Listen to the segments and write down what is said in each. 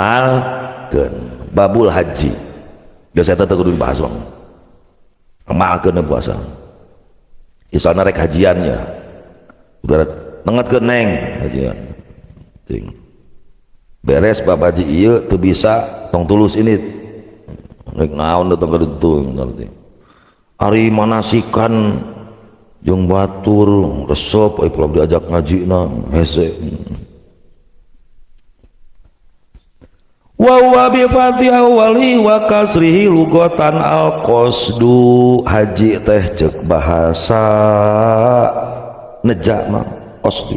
Amalkeun babul haji. Geus eta teu kudu dibahas mah. Amalkeun puasa. Isana rek hajiannya. Udah nengetkeun neng hajian. Ting. Beres bab haji ieu teu bisa tong tulus ini. Rek naon datang ka ditu ngerti. Ari manasikan jeung batur resep euy kalau diajak ngajina hese. Wa wa bi fati awali wa kasrihi lugotan al qasdu haji teh cek bahasa neja mah qasdu.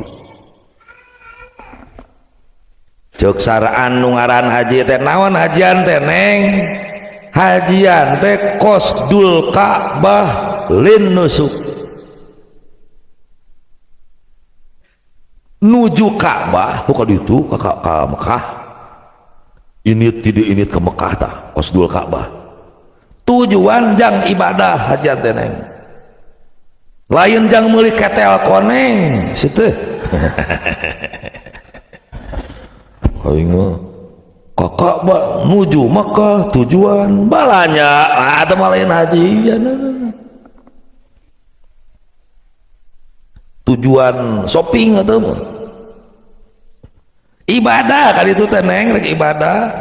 Cek saraan nu ngaran haji teh naon hajian teh neng? Hajian teh qasdul Ka'bah lin nusuk. Nuju Ka'bah bukan itu ke Mekah. Ini tidak ini ke Mekah tah qasdul Ka'bah. Tujuan jang ibadah hajian teh neng. Lain jang meuli ketel koneng situ. Aing mah ka Ka'bah nuju Mekah tujuan balanya atau lain haji ya, nah. Tujuan shopping atau mah ibadah kali itu teh neng rek ibadah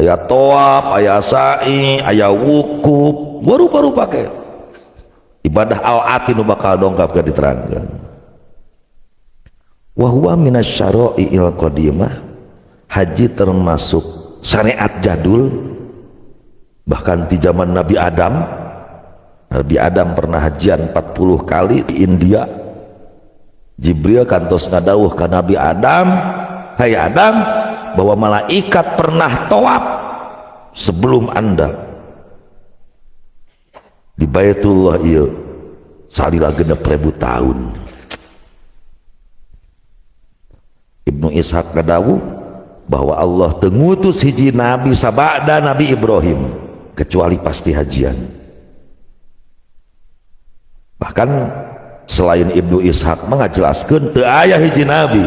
aya tawaf aya sa'i aya wukuf gua rupa-rupa ke ibadah al-ati nu bakal dongkap ke diterangkan wa huwa minasyara'i'il qadimah haji termasuk syariat jadul bahkan di zaman Nabi Adam. Nabi Adam pernah hajian 40 kali di India. Jibril kantos ngadawuh ka Nabi Adam, "Hai Adam, bahwa malaikat pernah tawaf sebelum Anda di Baitullah ieu salila 6000 tahun." Ibnu Ishaq ngadawuh bahwa Allah teu ngutus hiji nabi sabada Nabi Ibrahim kecuali pasti hajian. Bahkan selain Ibnu Ishaq mengajelaskeun teu aya hiji nabi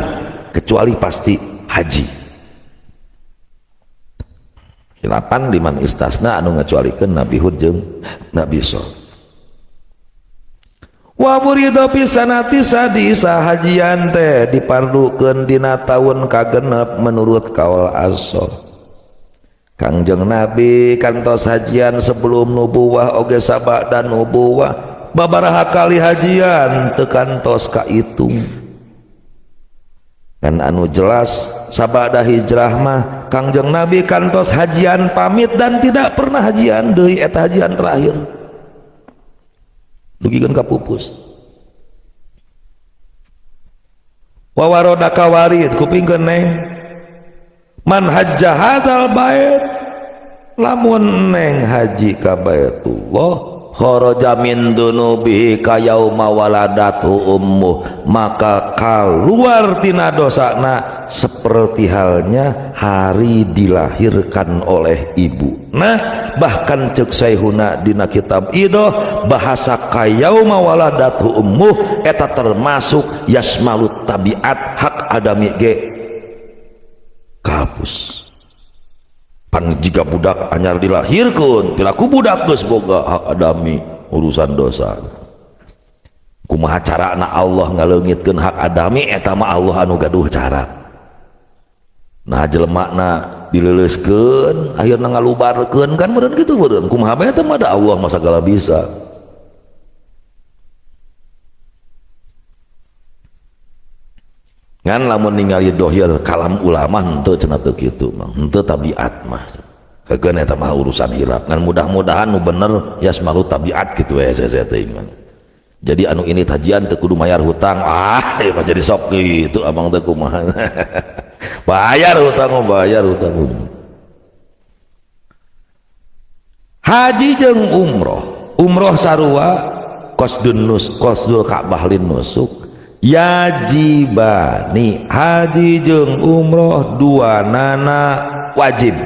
kecuali pasti haji. Khilapan liman istasna anu ngacualikeun Nabi Hud jeung Nabi Shalih. Wa furida fi sanati sadisa hajian teh dipardukeun dina taun kagenep menurut kaul asal. Kangjeng Nabi kantos hajian sebelum nubuwah oge sabada nubuwah babaraha kali hajian teu kantos kaitung. Kan anu jelas sabada hijrah mah Kangjeng Nabi kantos hajian pamit dan tidak pernah hajian deui eta hajian terakhir. Dugikeun ka pupus. Wa waroda kawarid kupingkeun neng. Man hajja hadzal bait lamun neng haji ka Baitullah kharaja min dunubihi ka yauma waladatu ummuh maka keluar tina dosana seperti halnya hari dilahirkan oleh ibu. Nah bahkan cek Syekhuna dina kitab Idoh bahasa ka yauma waladatu ummuh eta termasuk yasmalut tabiat hak adami ge kapus. Pan jika budak anyar dilahirkeun piraku budak geus boga hak adami urusan dosa. Kumaha carana Allah ngaleungitkeun hak adami eta mah Allah anu gaduh cara. Nah jelemana dileuleuskeun akhirna ngalubarkeun kan meureun kitu meureun kumaha bae eta mah da Allah mah sagala bisa. Ngan lamun ningali dohir kalam ulama henteu cenah teu kitu mah henteu tabiat mah keun eta mah urusan hilap. Ngan mudah-mudahan nu bener yasmalu tabiat kitu we saya teh mah. Jadi anu ini hajian teu kudu mayar hutang ah ieu mah jadi sok kitu amang teh kumaha. Bayar hutang mah bayar hutang. Haji jeung umroh, umroh sarua qasdun nus qasdul Ka'bah lin nusuk yajibani haji jeung umroh dua nana wajib.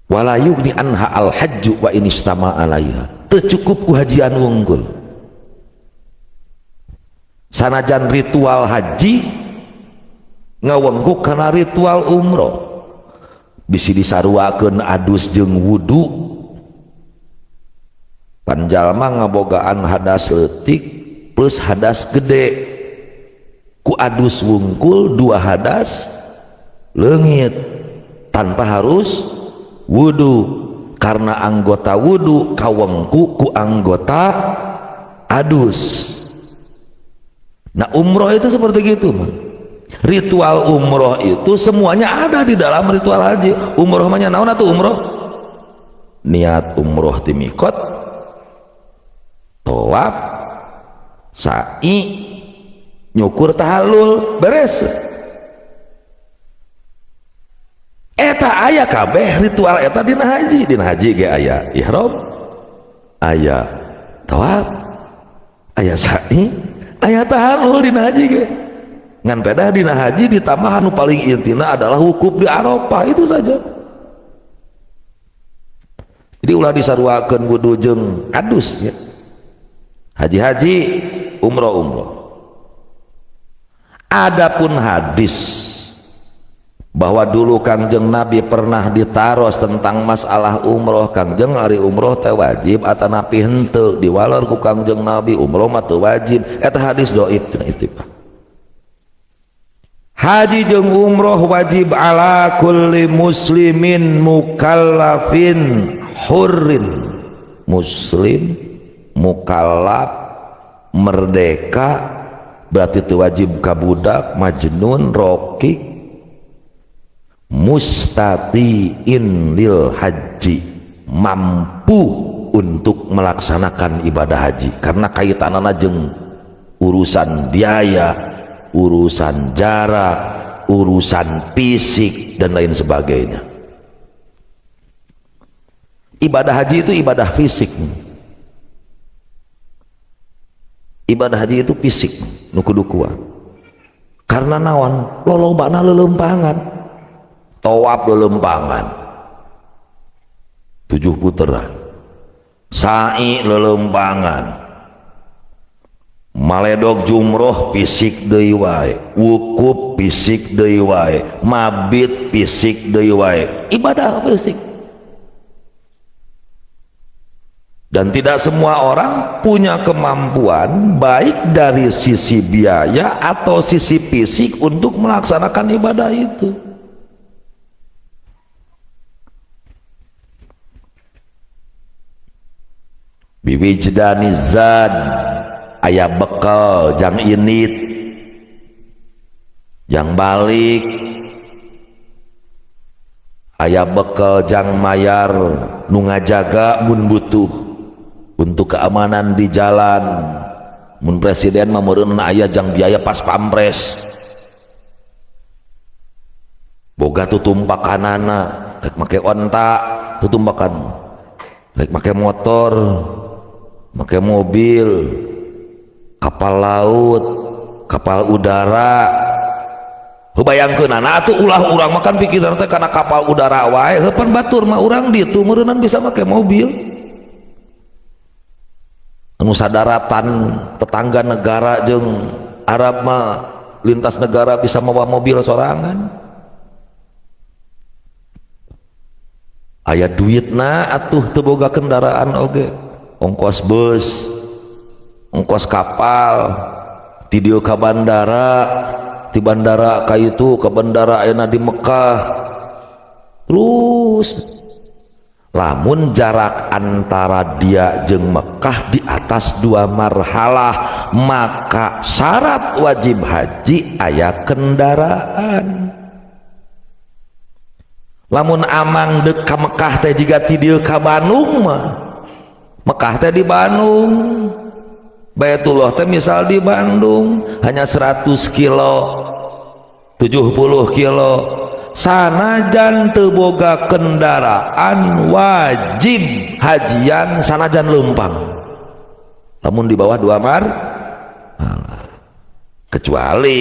Wala yugni anha al hajju wa inistama alaiha teu cukup ku hajian wungkul. Sanajan ritual haji ngawengku kana ritual umroh, bisi disaruakeun adus jeung wudu. Panjalma ngabogaan hadas leutik plus hadas gede, ku adus wungkul dua hadas leungit tanpa harus wudu, karena anggota wudu kawengku ku anggota adus. Nah, umroh itu seperti gitu, man. Ritual umroh itu semuanya ada di dalam ritual haji. Umroh mah naon atuh umroh? Niat umroh ti mikot, tawaf, sa'i, nyukur, tahallul, beres. Eta aya kabeh ritual eta dina haji. Dina haji ge aya ihram, aya tawaf, aya sa'i, aya tahallul dina haji ge. Ngan pedah dina haji ditambah anu paling intina adalah wukuf di Arafah, itu saja. Jadi ulah disaruakeun wudu jeung adus ya. Haji-haji, umroh-umroh. Adapun hadis bahwa dulu Kangjeng Nabi pernah ditaros tentang masalah umroh, Kangjeng ari umroh teh wajib atanapi henteu, diwaler ku Kangjeng Nabi umroh mah teu wajib, eta hadis dhaif cenah itibah. Haji jeung umroh wajib ala kulli muslimin mukallafin hurrin. Muslim mukallaf merdeka berarti itu wajib ka budak, majnun, rokik, mustatiin lil haji, mampu untuk melaksanakan ibadah haji, karena kaitanana jeung urusan biaya, urusan jarak, urusan fisik dan lain sebagainya. Ibadah haji itu ibadah fisik. Ibadah haji itu fisik nu kudu kuat. Karena naon? Lolobana lelempangan. Tawaf lelempangan 7 putaran, sa'i lelempangan, maledog jumroh fisik deui wae, wukuf fisik deui wae, mabit fisik deui wae, ibadah fisik. Dan tidak semua orang punya kemampuan baik dari sisi biaya atau sisi fisik untuk melaksanakan ibadah itu. Biwijdani zad, aya bekal jang init, jang balik, aya bekal jang mayar nu ngajaga mun butuh untuk keamanan di jalan. Mun presiden mah meureun aya jang biaya pas pampres, boga tutumpakanana, rek make onta tutumpakan, rek make motor, make mobil, kapal laut, kapal udara. Bayangkeun atuh ulah urang makan pikiran teh kana kapal udara wae, heupan batur mah urang ditu meureunnan bisa make mobil. Anu sadaratan tetangga negara jeung Arab mah lintas negara bisa mawa mobil sorangan. Aya duitna atuh teu boga kendaraan oge, ongkos bus, ongkos kapal, ti dieu ka bandara, ti bandara ka itu ka bandara ayeuna di Mekah. Terus lamun jarak antara dia jeung Mekah di atas 2 marhalah, maka syarat wajib haji aya kendaraan. Lamun amang deuk ka Mekah teh jiga ti dieu ka Bandung mah, Mekah teh di Bandung, Baitullah teh misal di Bandung hanya 100 kilo, 70 kilo, sanajan teu boga kendaraan wajib hajian sanajan leumpang. Lamun di bawah 2 mar, kecuali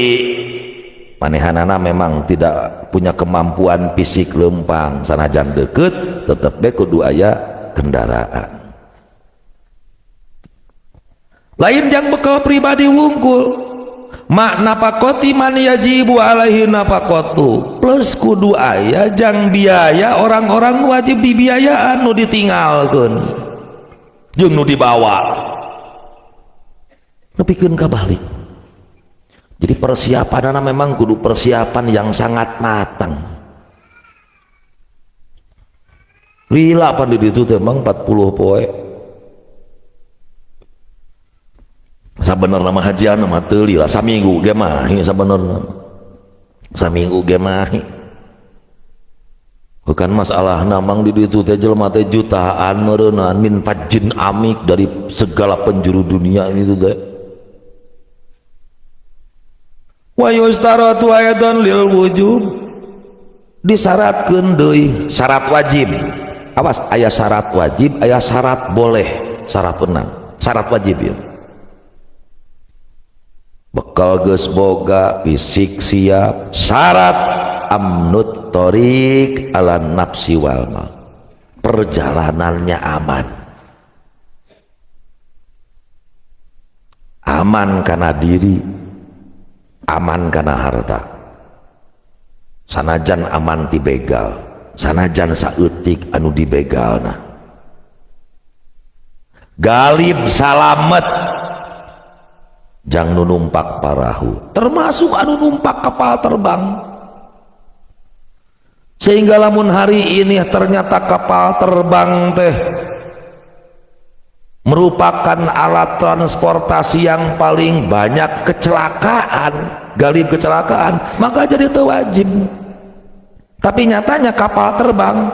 manehanana memang tidak punya kemampuan fisik leumpang, sanajan deket tetep be kudu aya kendaraan. Lain jang bekal pribadi wungkul. Mak napakoti man yajibu alaihi nafakotu plus kudu aya jang biaya orang-orang wajib dibiayaan nu ditinggalkeun jeung nu dibawa nepikeun ka balik. Jadi persiapanana memang kudu persiapan yang sangat matang. Lila pan di ditu teh mang 40 poe. Sabenerna mah hajian mah teu lila saminggu ge mah sabenerna. Saminggu ge mah. Bukan masalah mang di ditu teh jelema teh jutaan meureunaan min fajjin amik dari segala penjuru dunia itu teh. Wa yustaratu aidan lil wujub, disyaratkeun deui syarat wajib. Awas, aya syarat wajib, aya syarat boleh, syarat wenang, syarat wajib ya. Bekal geus boga, fisik siap, syarat amnut thoriq ala nafsi wal mal, perjalanannya aman, aman karena diri, aman karena harta, sanajan aman ti begal, sanajan saeutik anu dibegalna, galib salamet jang nu numpak parahu, termasuk anu numpak kapal terbang. Sehingga lamun hari ini ternyata kapal terbang teh merupakan alat transportasi yang paling banyak kecelakaan, galib kecelakaan, maka jadi itu wajib. Tapi nyatanya kapal terbang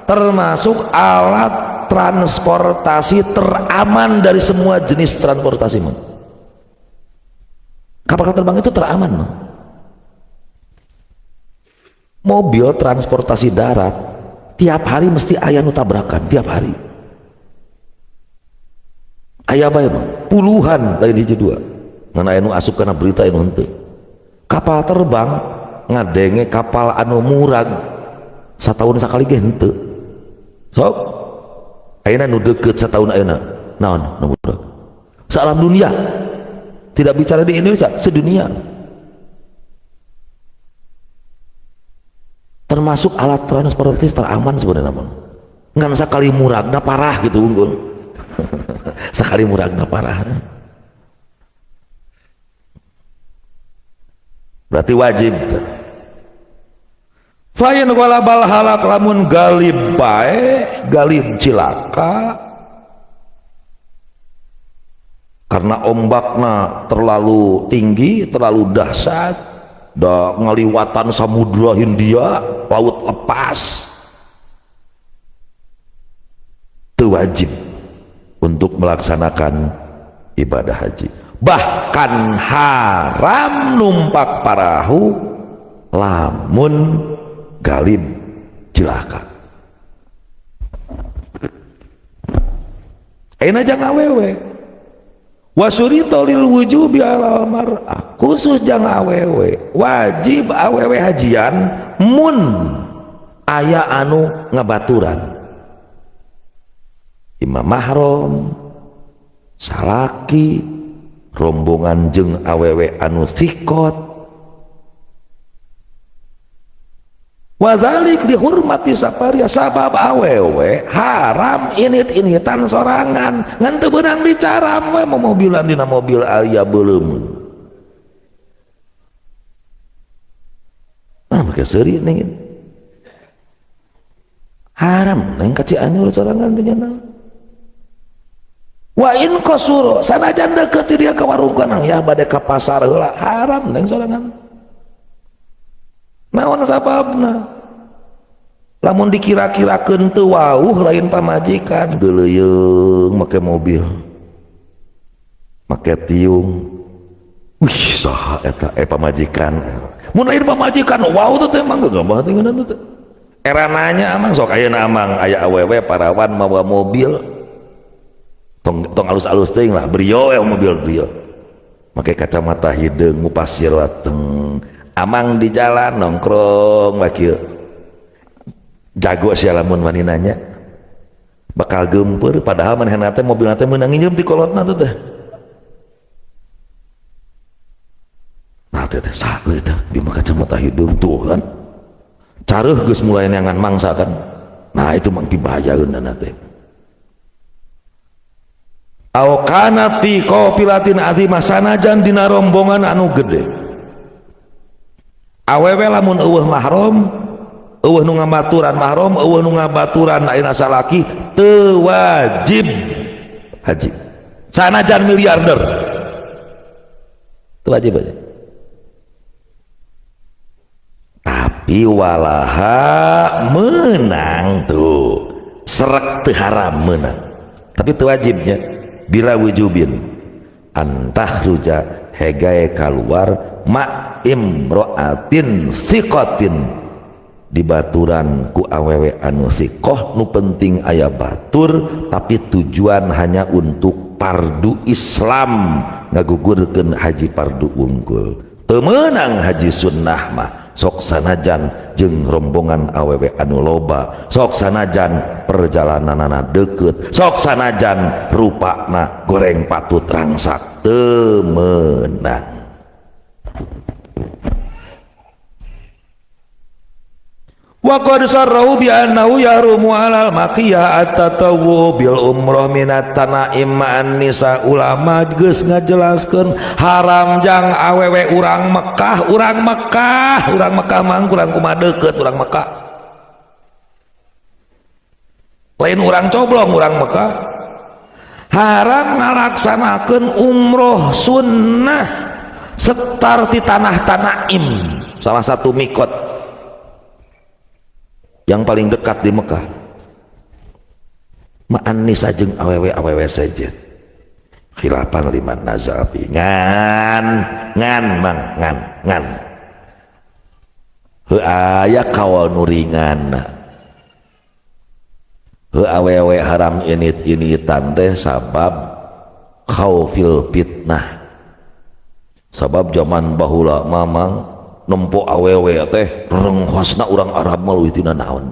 termasuk alat transportasi teraman dari semua jenis transportasi, Mang. Kapal terbang itu teraman, Mang. Mobil transportasi darat tiap hari mesti aya nu tabrakan, tiap hari aya bae, Mang, puluhan lain hiji dua, ngan aya nu asup kana berita anu henteu. Kapal terbang ngadenge kapal anu murag satahun sakali ge henteu. Sok ayeuna nu deukeut satahun ayeuna naon nu murag saalam dunia, tidak bicara di Indonesia, sedunia. Termasuk alat transportasi teraman sebenarnya, Bang. Ngan sakali muragna parah gitu unggul. Sekali muragna parah. Berarti wajib. Fa in ghalabal halak, lamun galib bae, galib cilaka karena ombakna terlalu tinggi, terlalu dahsyat, da ngaliwatan samudra Hindia, laut lepas, itu wajib untuk melaksanakan ibadah haji. Bahkan haram numpak parahu lamun galib cilaka. Ayeuna jang awewe wasurito lil wujubi alal mar'ah, khusus jang awewe wajib awewe hajian mun aya anu ngabaturan imam mahram, salaki, rombongan jeung awewe anu thiqot. Wadzalik dihormati saparia, sabab awewe haram init-initan sorangan, ngan teu beunang dicaram we momobilan dina mobil aya beuleum. Nah, make seuri ning haram neng ka Cianjur sorangan teh nya. Wa in qasuro, sanajan deukeut ti dia ka warung kanang ya bade ka pasar heula, haram neng sorangan. Naon sababna? Lamun dikira-kirakeun teu wauh lain pamajikan, geuleuyeung make mobil, make tiung. Wih, saha eta pamajikan. Mun lain pamajikan wauh teh mah geugeuh teh ngeunah teh. Era nanya amang sok ayeuna amang aya awewe parawan mawa mobil. Tong tong alus-alus teuing lah, Brio mobil Brio. Make kacamata hideung mupasir lateng. Amang di jalan nongkrong wakil jago sia lamun wani nanya bakal gempur, padahal manehna teh mobilna teh meunang nginjem ti kolotna teh. Hati teh saha eta di kacamata hidung tuh kan. Careuh geus mulai neangan mangsa kan. Nah itu mah pibahayaeunna teh. Aw kana fi qafilatin azimah sanajan dina rombongan anu gede. Awewe lamun eueuh mahram, eueuh nu ngabaturan mahram, eueuh nu ngabaturan ayeuna salaki teu wajib haji. Sanajan miliarder. Teu wajib aja. Tapi walaha menang tuh. Serek teu haram menang. Tapi teu wajibnya bila wujubin antahruja hegae kaluar ma imroatin thiqatin dibaturan ku awewe anu thiqoh nu penting aya batur tapi tujuan hanya untuk pardu Islam ngagugurkeun haji pardu wungkul. Teu meunang haji sunnah mah sok sanajan jeung rombongan awewe anu loba, sok sanajan perjalananana deukeut, sok sanajan rupana goreng patut rangsak, teu meunang. Wa qad sarrahu bi annahu yahrumu 'alal maqiyah at-tatawwu bil umroh minat tanaim ma'an nisa. Ulama geus ngajelaskeun haram jang awewe urang Mekah, urang Mekah, urang Mekah mah kurang kumaha deukeut urang Mekah. Lain urang coblong urang Mekah. Haram ngalaksanakeun umroh sunnah setar di tanah Tanaim, salah satu mikot yang paling dekat di Mekah. Ma'an nisa jeung awewe-awewe sejen. Khilafan liman nazabi. Ngan ngan mang ngan ngan. Heuh aya kawal nu ringan. Heuh awewe haram init-initan teh sabab khaufil fitnah. Sabab zaman baheula mamang nempo awewe teh renghosna urang Arab mah leuwih tina naon.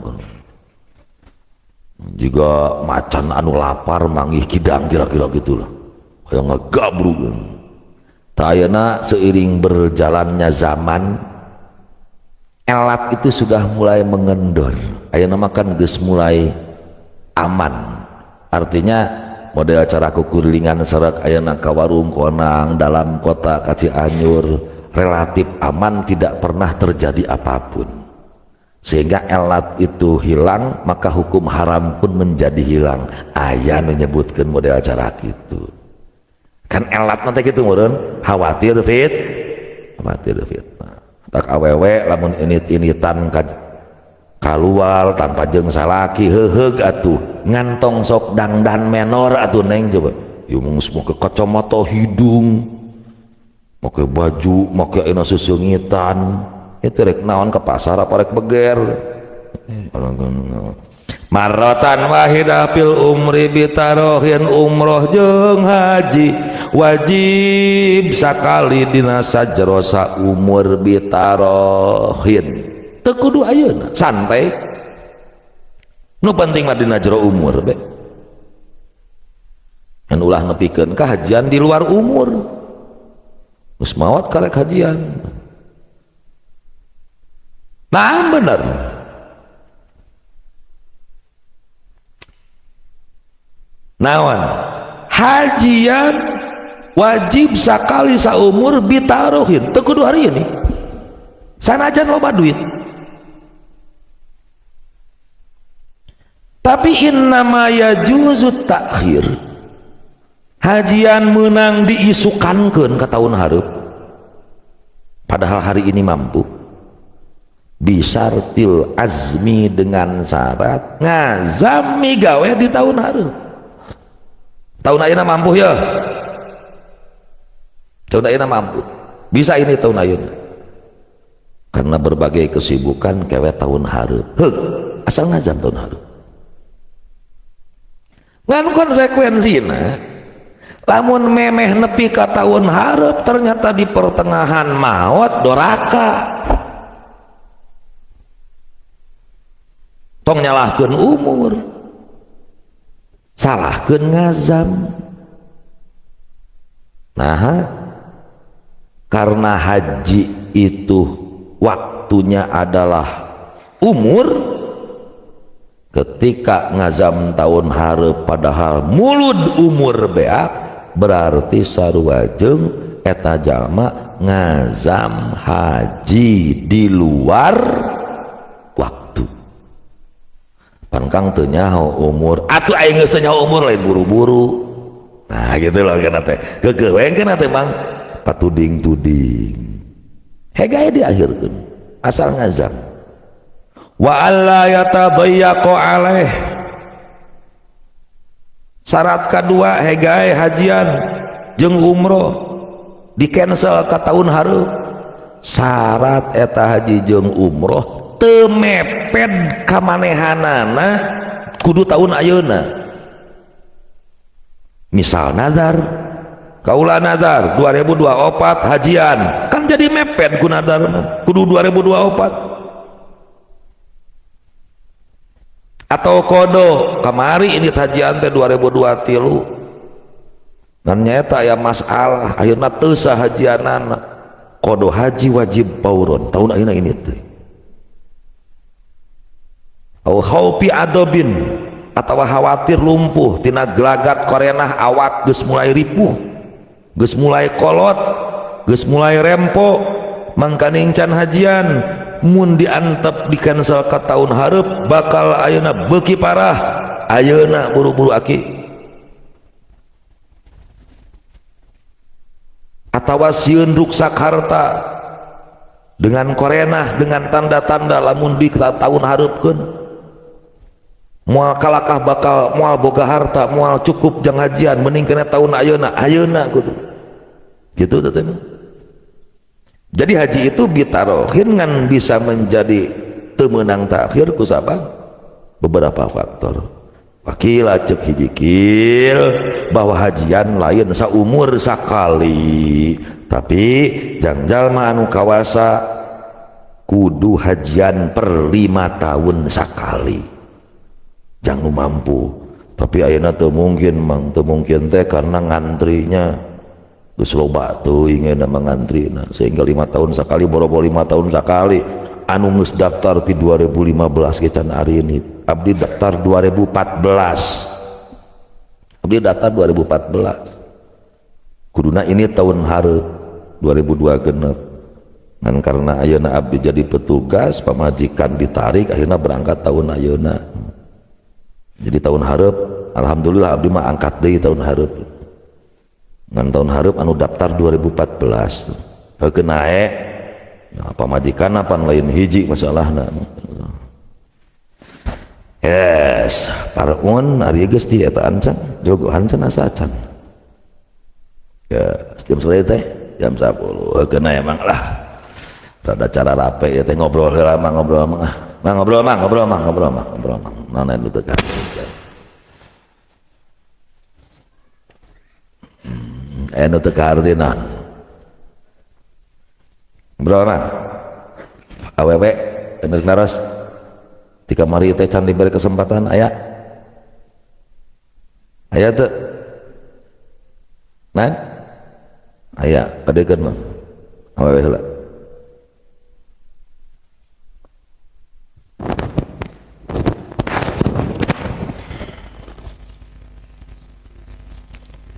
Jiga macan anu lapar manggih kidang kira-kira gitulah. Hayang ngagabrug. Tah ayeuna seiring berjalannya zaman elat itu sudah mulai mengendor. Ayeuna mah kan geus mulai aman. Artinya model cara kukurilingan sarek ayeuna ka warung konang dalam kota ka Cianjur relatif aman, tidak pernah terjadi apapun, sehingga elat itu hilang, maka hukum haram pun menjadi hilang. Ayah menyebutkan model cara gitu kan, elat nanti gitu meureun khawatir fit, khawatir fitnah. Tak awewe lamun init-initan kaluar tanpa jeung salaki heuheug atuh ngantong sok dangdan menor atuh neng coba ieu mung make kacamata hidung, make baju, make ayeuna seseungitan, itu rek naon ke pasar apa rek beger. Marrotan wahidah fil umri bitarohin umroh jeung haji wajib sakali dina sajro saumur bitarohin. Teu kudu ayeuna, santai. Nu penting mah dina jero umur be. Ngan ulah nepikeun ka hajian di luar umur. Geus maot karek hajian. Nah bener. Naon? Hajian wajib sakali saumur bitaruhin. Teu kudu hari ini. Sanajan loba duit. Tapi innama yajuzu ta'khir. Hajian menang diisukankeun ka tahun hareup. Padahal hari ini mampu. Bisartil azmi dengan syarat ngazami gawe di tahun hareup. Tahun ayeuna mampu ya. Tahun ayeuna mampu. Bisa ini tahun ayeuna. Karena berbagai kesibukan kewe tahun hareup. Heug, asal ngazam tahun hareup. Ngan konsekuensina lamun memeh nepi ka tahun hareup ternyata di pertengahan maot doraka. Tong nyalahkeun umur, salahkeun ngazam. Nah, Karena haji itu waktunya adalah umur, ketika ngazam tahun hareup padahal mulud umur beak, berarti sarua jeung eta jalma ngazam haji di luar waktu. Pan Kang teu nyaho umur, atuh aing geus teu nyaho umur lain buru-buru. Nah gitu loh kana teh. Keukeuh we kana teh Bang, patuding-tuding. Hegae diakhirkeun asal ngazam. Wa alla yatabayyaqa alaih. Syarat kedua hegae hajian jeung umroh di cancel ka tahun hareup. Syarat eta haji jeung umroh teu mepet ka manehanana kudu tahun ayeuna. Misal nazar, kaula nazar 2024 hajian, kan jadi mepet ku nazar mah, kudu 2024. Atau kodo kamari ini hajian teh 2023, ngan nyata ya masalah akhirna teu sah hajianana. Kodo haji wajib pauron tahun ayeuna ini teh. Au khaufi adobin atau khawatir lumpuh tina gelagat korenah awak geus mulai ripuh, geus mulai kolot, geus mulai rempo, mangkaning can hajian mun diantep di cancel ka tahun hareup bakal ayeuna beuki parah. Ayeuna buru-buru aki. Atawa sieun ruksak harta dengan korenah, dengan tanda-tanda lamun di tahun hareupkeun moal kalakah bakal moal boga harta, moal cukup jang hajian, mending kena tahun ayeuna, ayeuna kudu gitu teh. Jadi haji itu bitarohin ngan bisa menjadi temenang takhir ku sabab beberapa faktor. Wakila cek hiji kil bahwa hajian lain saumur sakali, tapi jang jalma anu kawasa kudu hajian per 5 tahun sakali. Jang nu mampu. Tapi ayeuna teu mungkin mang, teu mungkin teh karena ngantrinya geus loba teuing ayeuna mah ngantrina, sehingga 5 tahun sakali, boro-boro 5 tahun sakali. Anu geus daftar ti 2015 ge can ari ini. Abdi daftar 2014. Abdi daftar 2014. Kuduna ini tahun hareup 2002 genep. Ngan karena ayeuna abdi jadi petugas, pamajikan ditarik, akhirnya berangkat tahun ayeuna. Jadi tahun hareup alhamdulillah abdi mah angkat deui tahun hareup. Ngan tahun hareup anu daftar 2014. Heukeun naek. Nah, pamajikan apa lain hiji masalahna. Yes, paraun ari geus di eta ancan, jogohan can asa acan. Ya, jam sore teh, jam 10. Heukeun emang lah. Rada cara rape ya teh ngobrol heula mah, ngobrol mah. Nah, ngobrol mah, ngobrol mah, ngobrol mah, ngobrol mah. Naon anu teu kan. Anu teu kaharti naon. Ngobrol mah. Awewe anu naros di kamari teh can diberi kesempatan aya. Aya teu? Nan? Aya, kadekeun mah. Awewe heula.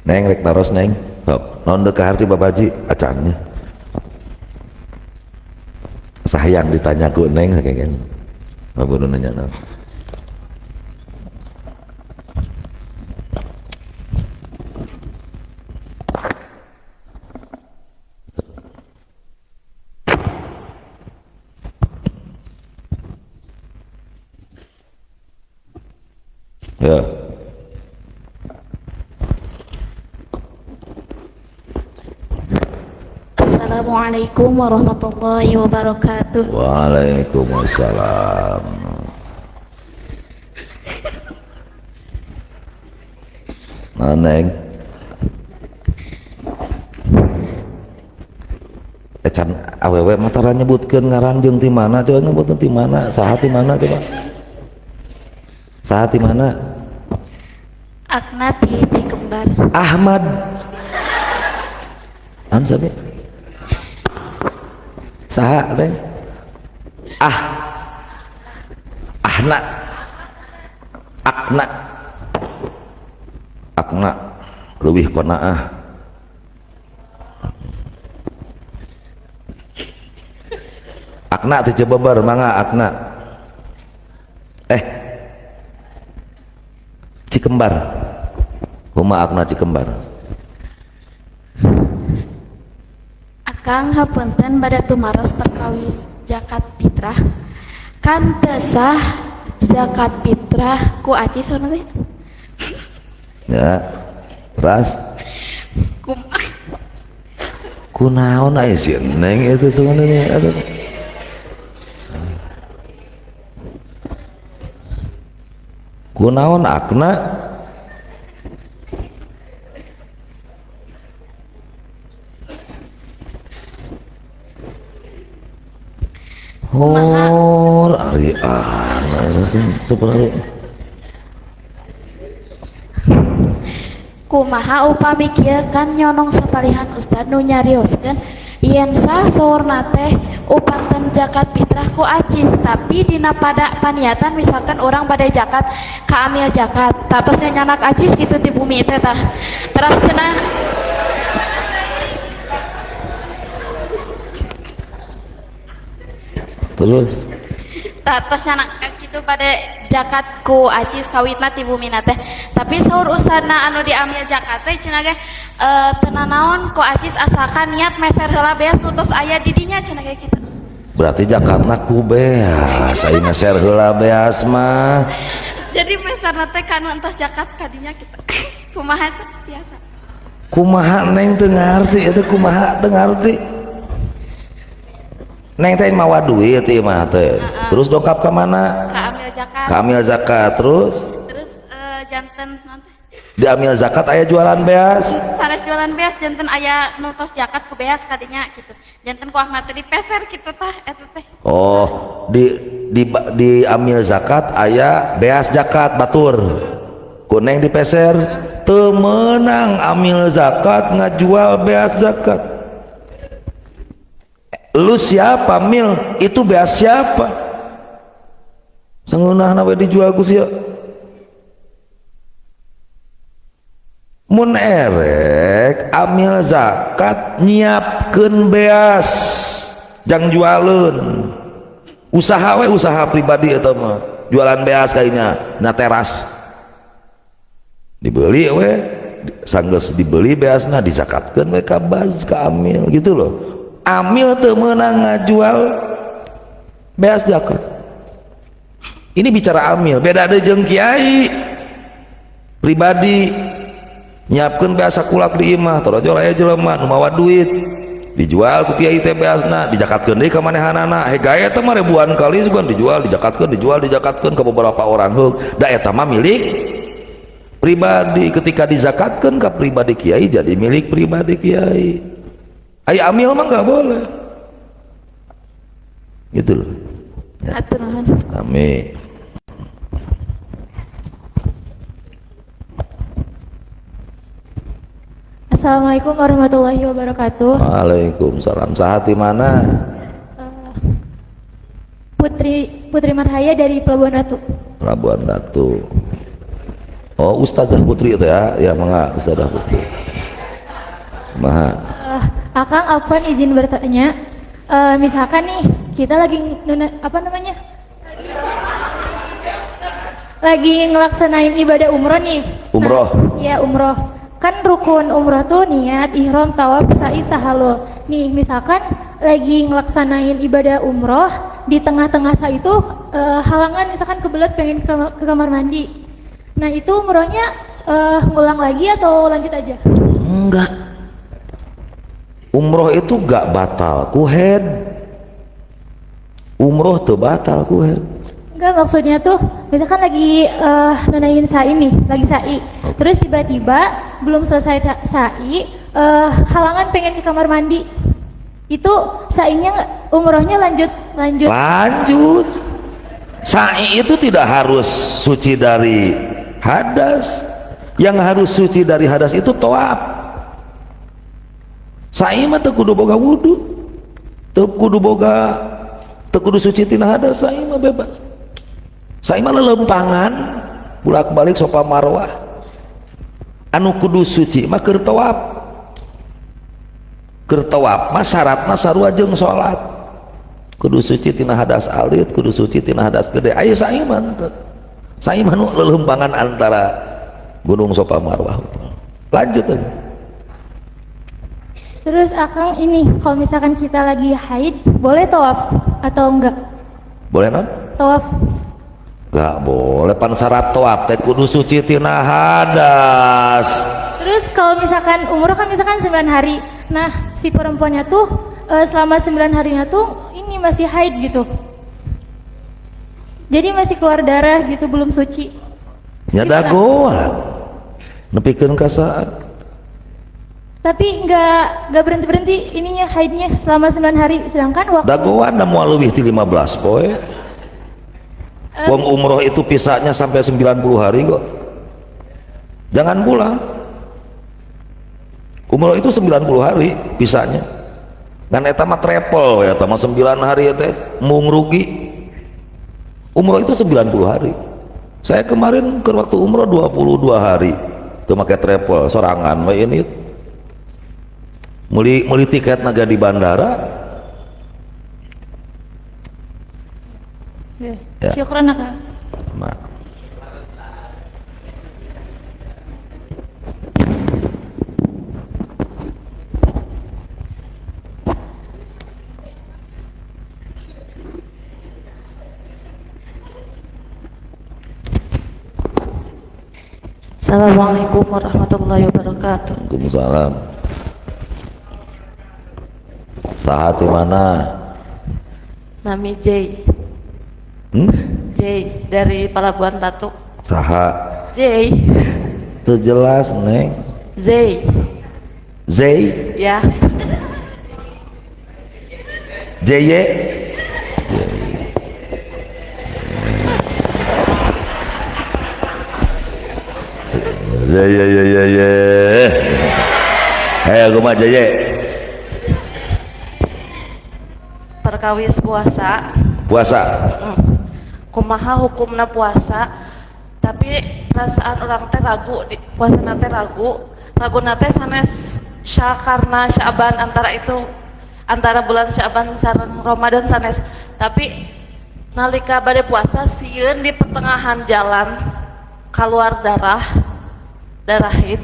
Neng rek naros neng. Sok, naon deuk kaharti Bapak Haji acannya. Sayang ditanya ku neng kayaknya. Bapak nanya naon. Ya. Assalamualaikum warahmatullahi wabarakatuh. Waalaikumsalam. Nah, neng. Can awewe mah tara nyebutkeun ngaran jeung ti mana, coba nyebutkeun ti mana, saha ti mana coba. Saha ti mana? Akna ti Cikembar. Ahmad. An sabi? Saha Neng? Ah, Ahna, Akna, Akna, leuwih qanaah. Akna teh Cibeber, mangga Akna. Eh, Cikembar. Kumaha Akna Cikembar? Akang, hapunten, bade tumaros perkawis zakat fitrah. Kan teu sah zakat fitrah ku acis sauna teh? Ya, ras. Kum Kunaon aya si Neng itu sebenarnya? Aduh. Kunaon Akna? Oh, ari Akna itu pernah. Kumaha upami kieu, kan nyonong sapalihan ustad nu nyarioskeun yen sah saurna teh upanten zakat fitrah ku acis, tapi dina pada paniatan misalkan orang pada zakat ka amil zakat tatosnya nyanak acis gitu di bumi teh, tah terus cenah. Terus? Tatos nyanak gitu pada zakat ku acis kawitna ti bumi teh, tapi saur ustadna anu diambil zakat teh cenah ge teu nanaon ku acis asalkan niat meser heula beas nu tos aya di dinya, cenah ge kitu. Berarti zakatna ku beas, aya meser heula beas mah. Jadi meserna teh kanu entos zakat kadinya kitu, kumaha teh biasa? Kumaha Neng, teu ngarti itu kumaha, teu ngarti. Neng teh mawa duit ieu mah teh. Terus dongkap ka mana? Ka amil zakat. Ka amil zakat, terus? Terus janten naon teh? Diambil zakat aya jualan beas. Sanes jualan beas, janten aya nu tos zakat ku beas kadinya gitu, janten ku ahmad teh dipeser kitu tah eta teh. Oh, di diambil zakat aya beas zakat batur. Ku Neng dipeser, teu meunang amil zakat ngajual beas zakat. Lu siapa mil? Itu beas siapa? Sangeunahna we dijual ku sia. Mun erek amil zakat nyiapkeun beas jang jualeun. Usaha we, usaha pribadi eta mah. Jualan beas kayaknya na teras. Dibeli we, sanggeus dibeli beasna dizakatkeun we ka baz, ka amil gitu loh. Amil teu meunang ngajual beas zakat. Ini bicara amil, beda deui jeung kiai pribadi nyiapkeun beas sakulak di imah, torojol aya jelema nu mawa duit, dijual ku kiai teh beasna, dijakatkeun deui ka manehanana. Hegae teh mah ribuan kali sugan dijual, dijakatkeun, dijual, dijakatkeun ke beberapa orang heug. Da eta mah milik pribadi, ketika dizakatkeun ka pribadi kiai jadi milik pribadi kiai. Ai amil mah nggak boleh. Gitu loh. Ya. Hatur nuhun. Amin. Assalamualaikum warahmatullahi wabarakatuh. Waalaikumsalam. Saha, ti mana? Putri Putri Marhaya dari Pelabuhan Ratu. Pelabuhan Ratu. Oh, Ustazah Putri itu ya? Ya, mangga Ustazah Putri. Maha. Akang, afwan, izin bertanya. Misalkan nih kita lagi apa namanya? Lagi ngelaksanain ibadah umroh nih. Umroh. Nah, iya, umroh. Kan rukun umroh tuh niat, ihram, tawaf, sa'i, tahallul. Nih, misalkan lagi ngelaksanain ibadah umroh di tengah-tengah sa'i itu halangan, misalkan kebelet pengen ke kamar mandi. Nah, itu umrohnya ngulang lagi atau lanjut aja? Enggak. Umroh itu gak batal ku haid. Umroh tuh batal ku haid. Enggak, maksudnya tuh misalkan lagi nunaiin sa'i nih, lagi sa'i. Terus tiba-tiba belum selesai sa'i, halangan pengen ke kamar mandi. Itu sa'inya umrohnya lanjut lanjut? Lanjut. Sa'i itu tidak harus suci dari hadas. Yang harus suci dari hadas itu tawaf. Sa'i mah teu kudu boga wudu. Teu Teu kudu boga, teu kudu suci tina hadas, sa'i mah bebas. Sa'i mah lelempangan bolak-balik Sofa Marwah. Anu kudu suci mah keur tawaf. Keur tawaf mah syaratna sarua jeung salat. Kudu suci tina hadas alit, kudu suci tina hadas gede. Aya sa'i mah teu. Sa'i mah nu lelempangan antara Gunung Sofa Marwah. Lanjut aja. Terus Akang ini, kalau misalkan kita lagi haid, boleh tawaf atau enggak? Boleh non? Tawaf. Enggak boleh, pan syarat tawaf teh kudu suci tina hadas. Terus kalau misalkan umroh kan misalkan 9 hari. Nah, si perempuannya tuh selama 9 harinya tuh ini masih haid gitu. Jadi masih keluar darah gitu, belum suci. Nya dagoan. Nepikeun ka saat. Tapi nggak berhenti-berhenti ininya haidnya selama 9 hari, sedangkan waktu dagoan da moal leuwih ti 15 poe. Wong umroh itu pisahnya sampai 90 hari kok. Jangan pulang. Umroh itu 90 hari pisahnya. Dan eta mah travel ya, eta mah 9 hari teh mung rugi. Umroh itu 90 hari. Saya kemarin ke waktu umroh 22 hari. Teu make travel sorangan we ini. Meuli tiket naga di bandara. Ya. Ya. Syukran Akang. Ma. Assalamualaikum warahmatullahi wabarakatuh. Waalaikumsalam. Saha di mana? Nami J. Hmm? J dari Pelabuhan Ratu. Saha? J. Teu jelas, Neng. Z. Z? Ya. J Y? J Y Y Y Y. Hei, kumaha J Y? Perkawis puasa. Puasa. Kumaha hukumna puasa? Tapi perasaan orang teh ragu di puasa teh ragu. Ragu teh sanes karena Syaban antara itu antara bulan Syaban sareng Ramadan sanes. Tapi nalika bade puasa sieun di pertengahan jalan keluar darah, darah haid.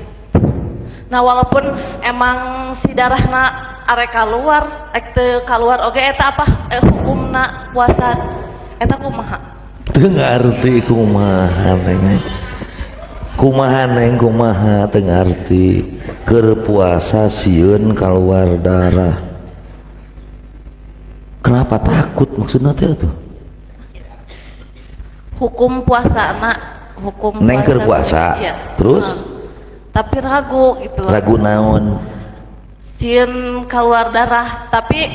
Nah, walaupun emang si darahna arek keluar, ek teu keluar oge eta apa hukumna puasa eta kumaha? Teu ngarti kumaha, Neng. Kumaha, Neng, kumaha teu ngarti. Keur puasa sieun keluar darah. Kenapa takut maksudna teh tuh? Hukum puasa na, hukum Neng keur puasa. Iya. Terus? Nah, tapi ragu gitu loh. Ragu naon? Sieun keluar darah, tapi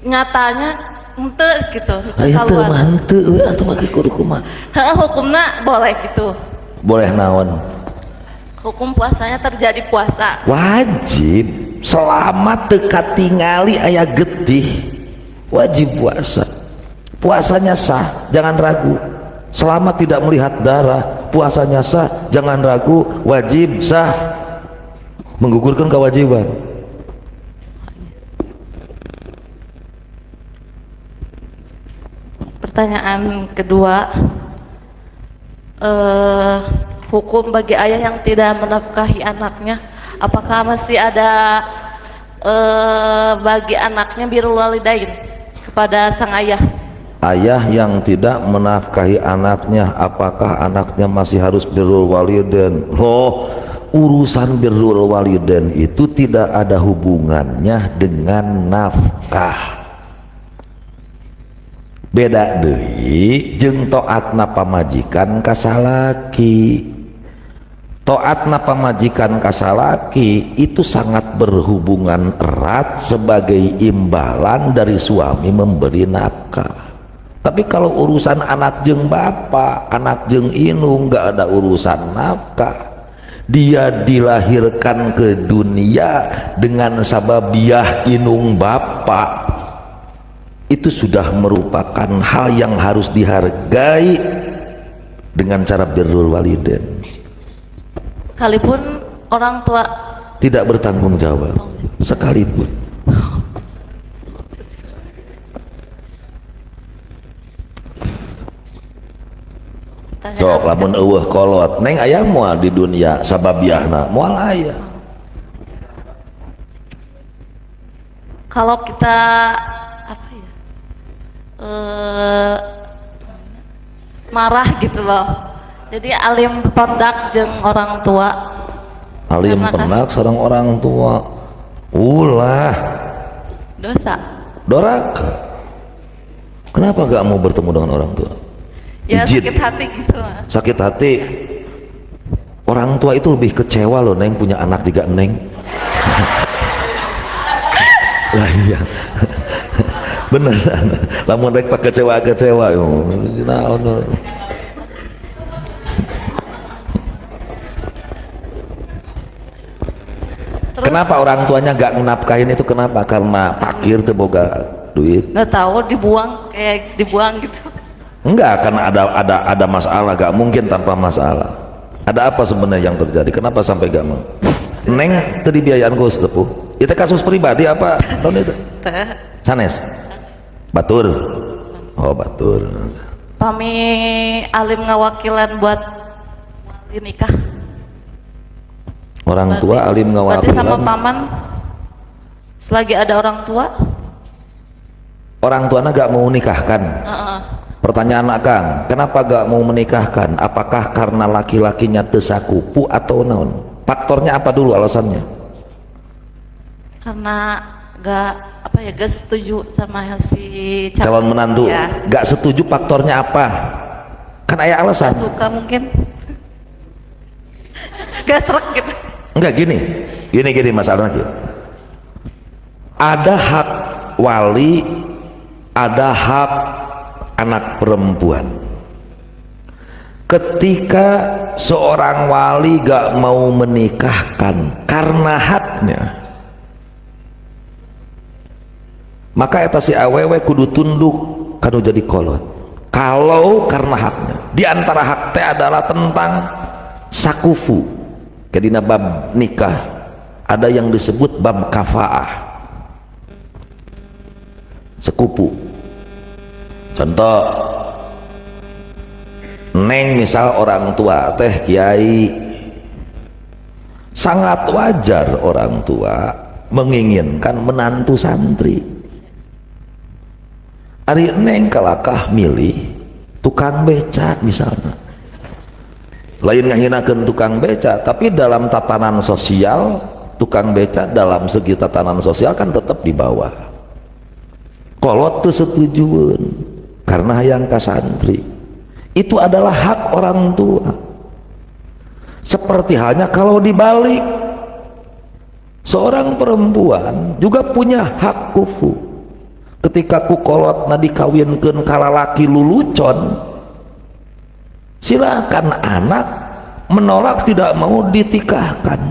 nyatanya henteu gitu, henteu Aya teu keluar. Mah henteu euy atuh mah kudu kumaha? Heeh, hukumna boleh gitu. Boleh naon? Hukum puasanya terjadi puasa. Wajib selama teu katingali aya getih wajib puasa. Puasanya sah, jangan ragu. Selama tidak melihat darah, puasanya sah, jangan ragu, wajib sah. Menggugurkan kewajiban. Pertanyaan kedua, hukum bagi ayah yang tidak menafkahi anaknya, apakah masih ada bagi anaknya birrul walidain kepada sang ayah? Ayah yang tidak menafkahi anaknya, apakah anaknya masih harus birrul walidain? Loh, urusan birrul walidain itu tidak ada hubungannya dengan nafkah. Beda deui jeung taatna pamajikan ka salaki. Taatna pamajikan ka salaki itu sangat berhubungan erat sebagai imbalan dari suami memberi nafkah. Tapi kalau urusan anak jeung bapak, anak jeung inung, nggak ada urusan nafkah. Dia dilahirkan ke dunia dengan sababiah inung bapak. Itu sudah merupakan hal yang harus dihargai dengan cara birrul walidain. Sekalipun orang tua tidak bertanggung jawab sekalipun. Sok lamun euweuh kolot, Neng, aya moal di dunia sababiahna? Moal aya. Kalau kita apa ya, marah gitu loh, jadi alim pendak jeung orang tua. Alim Karena pendak sareng orang tua, ulah. Dosa. Doraka. Kenapa gak mau bertemu dengan orang tua? Ya. Izin. Sakit hati gitu lah. Sakit hati. Orang tua itu lebih kecewa loh, Neng, punya anak tiga, Neng. Lah iya, beneran, lamun rek pak kecewa kecewa naon. Terus Kenapa orang tuanya gak nafkahin itu? Kenapa? Karena pakir teu boga duit? Nggak tahu, dibuang, kayak dibuang gitu. Enggak, karena ada masalah, gak mungkin tanpa masalah. Ada apa sebenarnya yang terjadi? Kenapa sampai gak mau? Neng teu dibiayaan ku sepuh. Itu kasus pribadi apa? Naon itu? Teh. Sanes. Batur. Oh, batur. Pami alim ngawakilan buat wali nikah. Orang tua alim Berarti sama ngawakilan. Paman, selagi ada orang tua. Orang tuanya gak mau nikahkan. Heeh. Pertanyaan Akang, kenapa gak mau menikahkan? Apakah karena laki-lakinya teu sakupu atau naon? Faktornya apa dulu, alasannya? Karena gak apa ya, gak setuju sama si calon menantu. Ya. Gak setuju faktornya apa? Kan aya alasan. Gak suka mungkin, gak sreg gitu. Enggak, gini. Gini gini masalahnya gitu. Ada hak wali, ada hak anak perempuan. Ketika seorang wali gak mau menikahkan karena haknya, maka eta si awewe kudu tunduk kanu jadi kolot. Kalau karena haknya, di antara hak teh adalah tentang sakufu. Jadi bab nikah ada yang disebut bab kafaah, sekupu. Contoh, Neng, misal orang tua teh kiai, sangat wajar orang tua menginginkan menantu santri. Ari Neng kalakah milih tukang becak misalnya. Lain ngahinakeun tukang becak, tapi dalam tatanan sosial, tukang becak dalam segi tatanan sosial kan tetap di bawah. Kolot teu setujueun karena hayang ka santri. Itu adalah hak orang tua. Seperti halnya kalau dibalik, seorang perempuan juga punya hak kufu. Ketika ku kolotna dikawinkeun ka lalaki lulucon, silakan anak menolak, tidak mau ditikahkan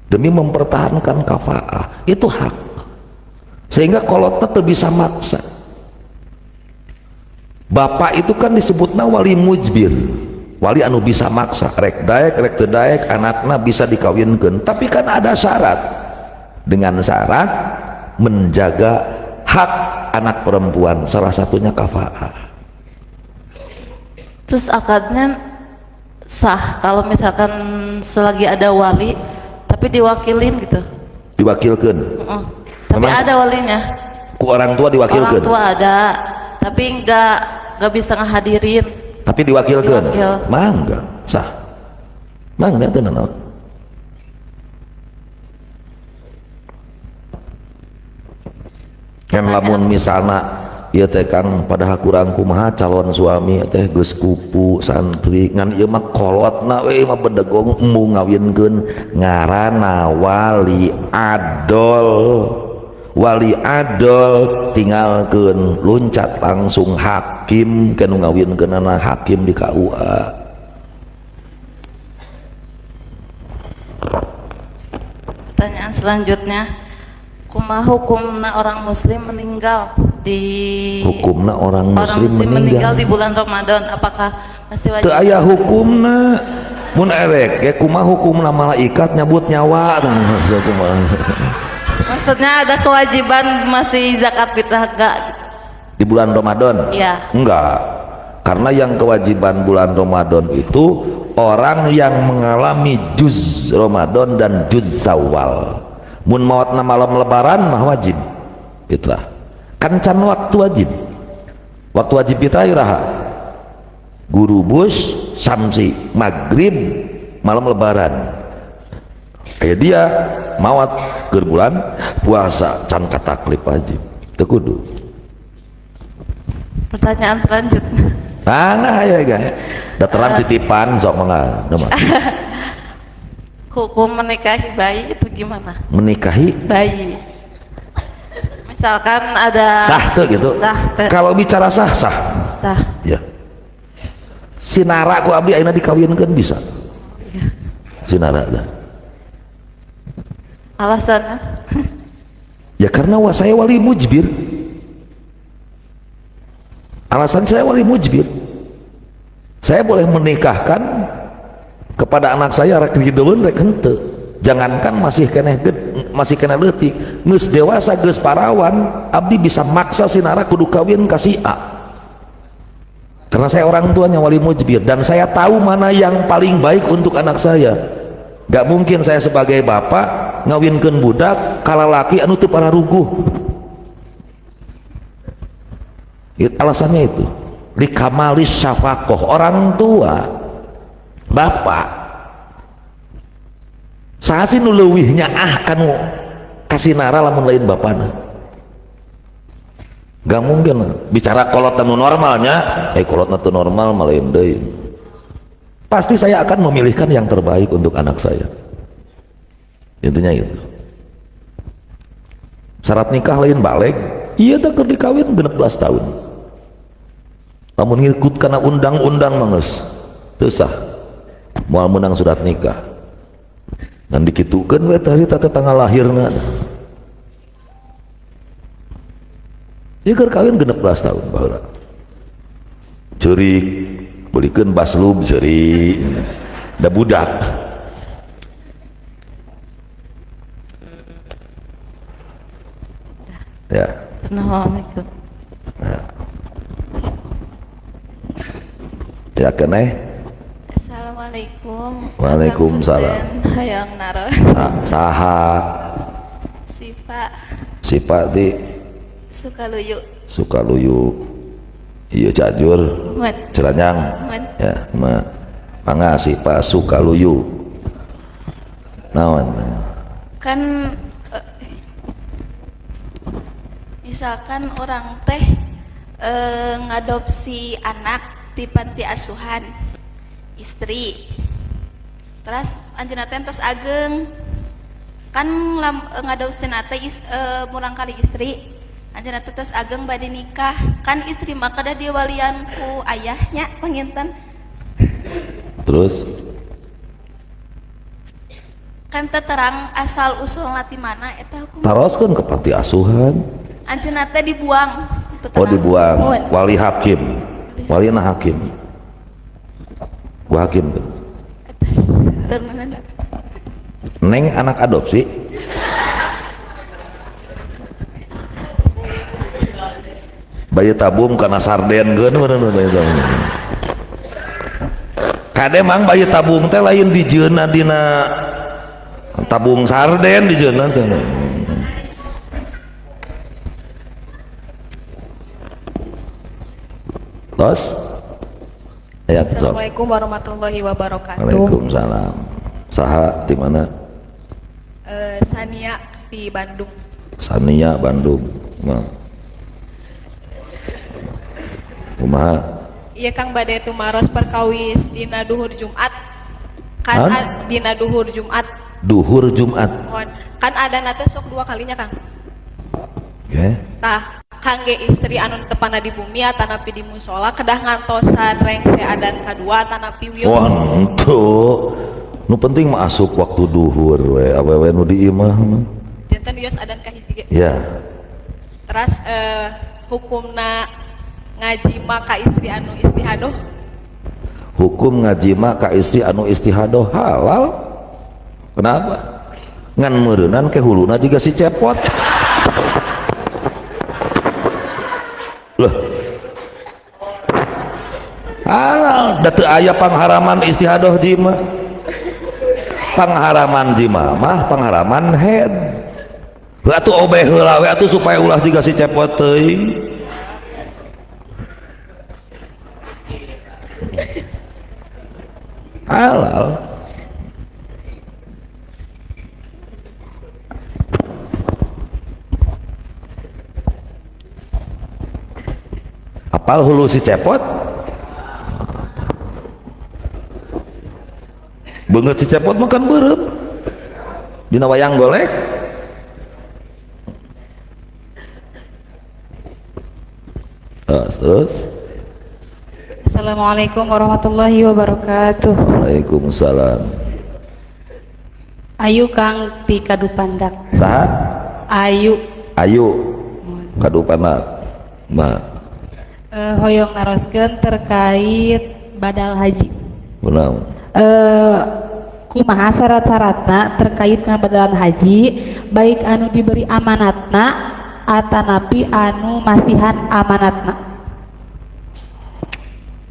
demi mempertahankan kafaah. Itu hak. Sehingga kolotna teu bisa maksa. Bapak itu kan disebutna wali mujbir, wali anu bisa maksa, rek daek rek teu daek anakna bisa dikawinkeun. Tapi kan ada syarat, dengan syarat menjaga hak anak perempuan, salah satunya kafaah. Terus akadnya sah kalau misalkan selagi ada wali tapi diwakilin gitu? Diwakilkan? Tapi Memang- ada walinya. Ku orang tua diwakilkan? Orang tua ada, tapi nggak bisa ngehadirin. Tapi diwakilkan? Diwakil. Mangga, sah, mangga teu nanaon. Kan lamun misalna ieu teh Kang, padahal kurang kumaha, calon suami teh geus kupu santri, ngan ieu mah kolotna we mah bedegong, embung ngawinkeun, ngaranna wali adol. Wali adol tinggalkeun, luncat langsung hakim kanu ngawinkeunana, hakim di KUA. Pertanyaan selanjutnya, kumaha hukumna orang muslim meninggal? di Hukumna orang orang muslim muslim meninggal meninggal di bulan Ramadan, apakah masih wajib? Teu aya hukumna. Mun erek ge kumaha hukumna malaikat nyabut nyawa tah kumaha. Maksudnya ada kewajiban masih zakat fitrah enggak? Di bulan Ramadan? Iya. Enggak. Karena yang kewajiban bulan Ramadan itu orang yang mengalami juz Ramadan dan juz Syawal. Mun maotna malam lebaran mah wajib fitrah. Kan can waktu wajib. Waktu wajib fitrah iraha? Gurubus samsi maghrib malam lebaran. Aya dia maot keur bulan puasa can kataklif wajib. Teu kudu. Pertanyaan selanjutnya. Nah, ya guys. Dataran titipan sok mangga. Hukum menikahi bayi itu gimana? Menikahi bayi. Misalkan ada sah tuh gitu. Sah teu. Kalau bicara sah, sah. Sah. Ya. Sinara ku abdi ayeuna dikawinkeun bisa. Ya. Sinara dah. Alasannya? Ya karena saya wali mujbir. Alasan saya wali mujbir. Saya boleh menikahkan kepada anak saya rek rideun rek henteu. Jangankan masih keneh masih keneh leutik, geus dewasa geus parawan, abdi bisa maksa sinara kudu kawin ka si A. Karena saya orang tuanya wali mujbir dan saya tahu mana yang paling baik untuk anak saya. Gak mungkin saya sebagai bapak ngawinkeun budak ka lalaki anu teu pararuguh. Alasannya itu likamalis syafakoh, orang tua bapak saha sih nu leuwih nyaah kanu kasinara lamun lain bapana. Gak mungkin bicara kolot nu normalnya, kolot nu normal mah lain deui. Pasti saya akan memilihkan yang terbaik untuk anak saya. Intinya itu. Syarat nikah lain balik, iya teh keur dikawin 16 tahun. Lamun ngikut kana undang-undang mah geus teu sah. Moal meunang surat nikah. Dan dikitukeun we teh harita teh tanggal lahirna. Ieu keur kawin 16 tahun baheula. Ceurik, belikeun baslub ceurik. Da budak. Ya. Assalamualaikum. Ya keneh. Assalamualaikum. Waalaikumsalam. Hayang naros. Saha? Sifa. Sifa di Sukaluyu. Sukaluyu. Iya Cianjur. Muhun. Ciranyang. Muhun. Ya, ma. Mangga Sifa Sukaluyu. Naon? Kan misalkan orang teh ngadopsi anak di panti asuhan istri, terus anjeunna teh tos ageng kan ngadopsi teh murang kali istri anjeunna teh tos ageng bade nikah kan istri mah kedah diwalian ku ayahnya panginten. Terus kan terang asal usul ti mana eta hukum. Taroskeun ke panti asuhan. Anjeunna teh dibuang. Oh dibuang. Wali hakim. Walina hakim. Gua hakim. Neng anak adopsi. Bayi tabung karena sarden geun bayi tabung. Kade mang bayi tabung teh lain dijieunna dina tabung sarden dijieunna teh. Tos. Ya, Assalamualaikum warahmatullahi wabarakatuh. Waalaikumsalam. Saha di mana? Sania di Bandung. Sania Bandung. Nah. Kumaha? Iya Kang, bade tumaros perkawis dina duhur Jumat. Kan dina duhur Jumat. Duhur Jumat. Mohon. Kan ada nate sok dua kalinya Kang. Oke. Okay. Tah, kangge istri anu tepana di bumi atanapi di musola kedah ngantosan rengse adan kadua atanapi wios. Wah, henteu. Nu penting mah asup waktu duhur we, awewe nu di imah mah. Janten wios adan kahiji ge. Ya. Teras Hukumna ngajima ka istri anu istihadoh? Hukum ngajima ka istri anu istihadoh halal. Kenapa? Ngan meureunan ke huluna juga si cepot. Loh, halal da teu aya pangharaman istihadoh jima. Pangharaman jima mah pangharaman head. Heuh atuh obeh heula we atuh supaya ulah jiga si cepot teuing. Halal. Apal hulu si cepot? Beungeut si cepot mah kan beureum. Dina wayang golek. Terus. Assalamualaikum warahmatullahi wabarakatuh. Waalaikumsalam. Ayu Kang ti Kadupandak. Saha? Ayu. Ayu. Kadupandak. Ma. Hoyong naroskeun terkait badal haji. Kunaon? Kumaha syarat-syaratna terkait dengan badalan haji, baik anu diberi amanatna atanapi anu masihan amanatna?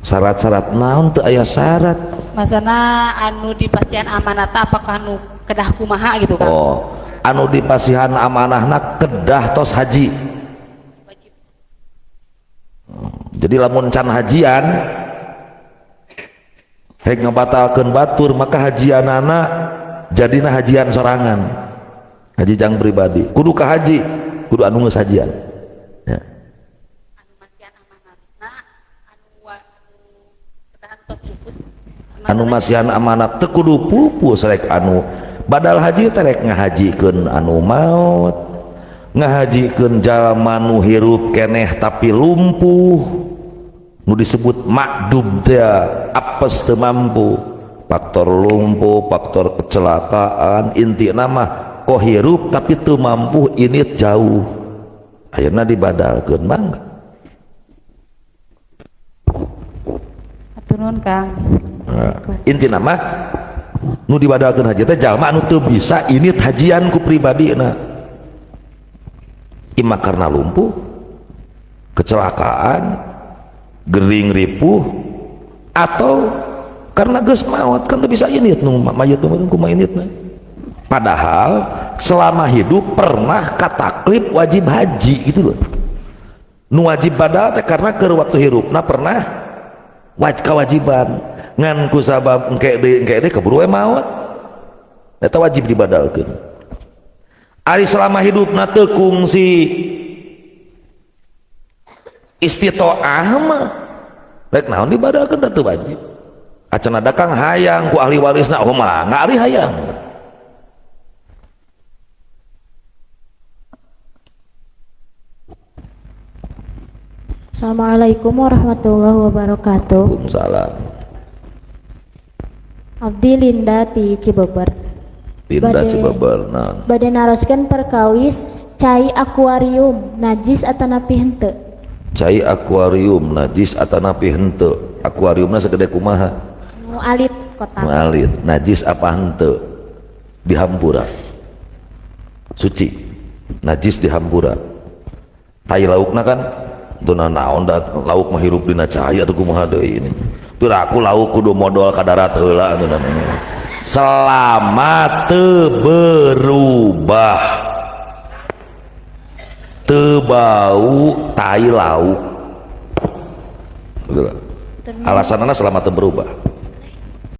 Syarat-syarat naon? Teu aya syarat. Masana anu dipasihan amanatna apakah anu kedah kumaha gitu kan? Oh, anu dipasihan amanahna kedah tos haji. Jadi lamun can hajian hek ngebatalkeun batur, maka hajianana jadina hajian sorangan, haji jang pribadi. Kudu ka haji kudu anu geus hajian ya. Anu masihan amanatna anu kedah tos pupus. Anu masihan amanat teu kudu pupus. Rek anu badal haji teh rek ngahajikeun anu maot, ngahajikeun jalma nu hirup keneh tapi lumpuh, nu disebut makdub teh, apes teu mampu, faktor lumpuh, faktor kecelakaan. Inti nama kok hirup tapi teu mampu ini jauh, akhirnya dibadalkeun, mangga. Hatur nuhun, Kang. Nah, inti nama nu dibadalkeun haji teh jalma anu teu bisa ini hajian ku pribadina, ima karena lumpuh, kecelakaan, gering ripuh, atau karena geus maot kan teu bisa ini nu mayit nu kumaha initna. Padahal selama hidup pernah kataklif wajib haji gitu loh. Nu wajib badal teh karena keur waktu hirupna pernah kewajiban, ngan ku sabab engke deui keburu we maot, eta wajib dibadalkeun. Ari selama hidupna teu kungsi istitoah mah rek naon dibadalkeun, da teu wajib. Acan ada kang hayang ku ahli warisna, oh mah nggak ahli hayang. Assalamualaikum warahmatullahi wabarakatuh. Waalaikumsalam. Abdi Linda ti Cibeber. Linda. Bade- Cibeber, naon? Bade naroskeun perkawis cai akuarium najis atanapi henteu? Cai akuarium najis atanapi henteu? Akuariumna segede kumaha? Nu alit kotak. Nu alit. Najis apa henteu? Dihampura, suci. Najis dihampura. Tai laukna kan teu naon da lauk mah hirup dina cai atau kumaha deui ini. Teu aku lauk kudu modol ka darat heula atuh namanya. Selama teu berubah, teu bau tai lauk. Betul. Alasanana selama teu berubah.